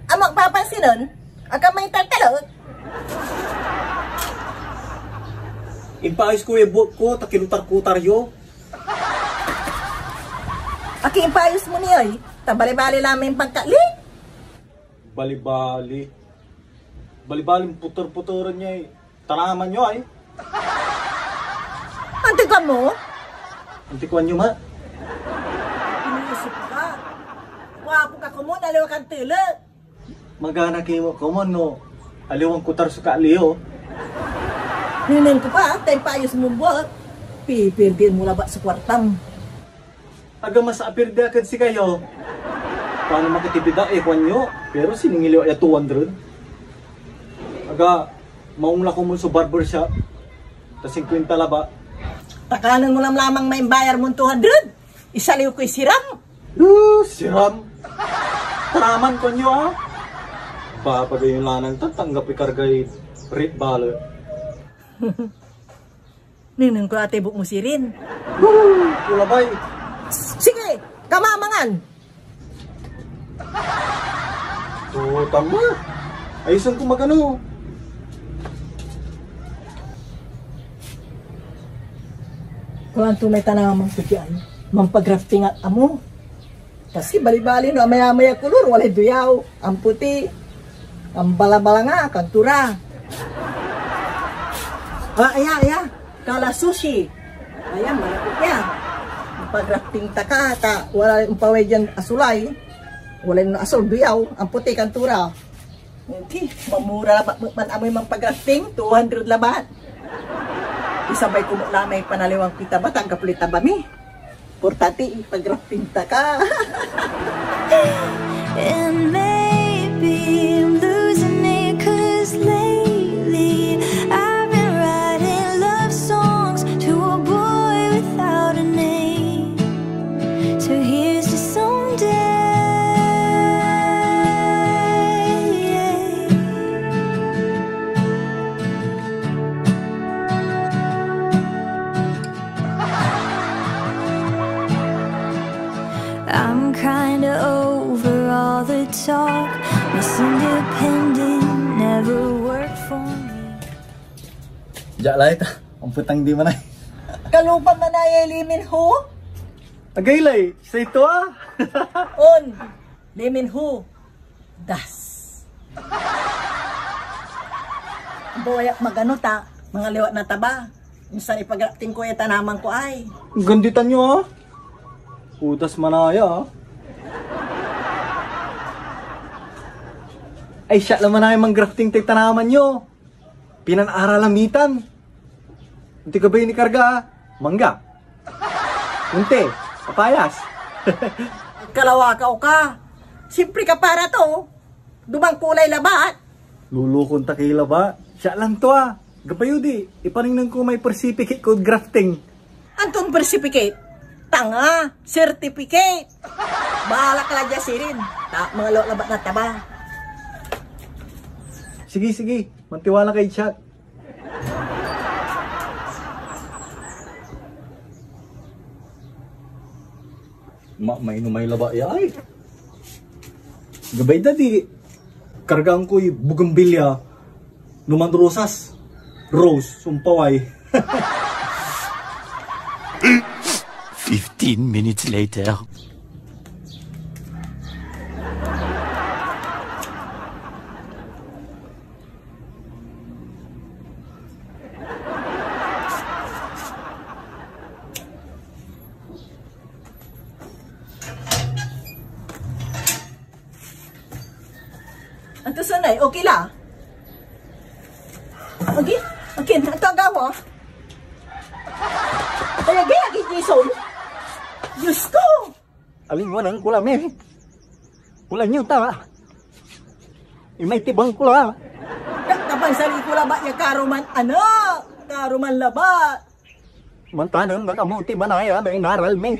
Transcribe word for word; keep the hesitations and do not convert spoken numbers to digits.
Amok papansinen, ag ka may tartalek. Impaayos ko ya buek ko, ta kinutar-kutar yo. Aki impaayos mo ni ay, ta bali-bali la may pagkali. Bali-bali. Bali-bali, puter-puteran niya eh. Tanaman yo ay. Antikuan mo? Antikuan yo, ma? Iniisip ka. Guapo ka komon, aliwa kan tele. Magana ki mo komon no aliwan kutar so kali yo. Ninen ko pa, tay paayos mo buek. Pipirdin mo labat so kuartam. Aga mas apirdi ak ed sikayo. Pano makatipid ak, eh, kuan yo. Pero siningil yo ya two hundred. Aga, maong la komon so barbershop. Ta singkwenta labat. Takanen mo lamlamang maimbayar mon two hundred. Isaliw koy siram. Uh, siram. Taraman kuan yo, ah. Babagay yon lanang tan tanggap ikargay rate bale. Nenen ko atay buek mo sirin. Woo! Kulabay! Sige! Kamamangan! Oo, tama. Ayusan ko magano. Kuanto may tanaman ko dian, mampagrafting ak amo. Kasi bali-bali no, amay-amay a kolor, walay duyaw, amputi, ambalabalanga, kantora. Ah, aya, aya, kala sushi. Ayan, malapit ya. Ipagrafting ta ka, ta wala ompaway dian asulay. Walay no asul, duyaw, amputi, kantora. Okay, mamura labat met man amoy mampagrafting, two hundred labat. Isabay ko met la may panaliwan koy taba, tan anggapo lay taba mi. Importante, ipagrafting ta ka. And maybe I'm losing it, 'cause lately I've been writing love songs to a boy without a name. So here's to someday. I'm kinda over all the talk. Miss Independent never worked for me. Diak la ita, ampetang di manay. Kalupa manay ay Lee Min Ho? Agaylay, say tua. On, Lee Min Ho. Das. Boyak magano ta, mangaliwa na taba. Insan ipagrafting ko ya tanaman ko ay. Ganditan yo, ah. Udas manaya, ah. Ay, siak la manaya manggrafting tay tanaman yo. Pinan-aralan mi tan. Anti ka bay nikarga, mangga. Unti, papayas. Kalawakaw ka. Siyempre ka para to. Dumang kulay labat. Lulukon ta kay labat. Siak lan tua. Gapayo di, ipanengneng ko may precipitate kod grafting. Anton precipitate? Tanga, certificate. Bahala ka la dia sirin. Ta, mangaliwa labat na taba. Sige, sige. Mantiwala kay chat. Ma-, mainomay labat ya ay. Gabay da di, kargaan koy bougainvillea, no man rosas, rose, sumpaway. Fifteen minutes later. Anto sanay, okay la? Okay? Okay, anto agawa? Ay, agi, agi, Jason. Diyos ko! Alingwanan ko la, mi. Wala niyo ta. Imay tibang ko la. Ka-, kapansari ko labat ya karuman, anak. Karuman labat. Mantanem na kamuti manaya na inaral mi.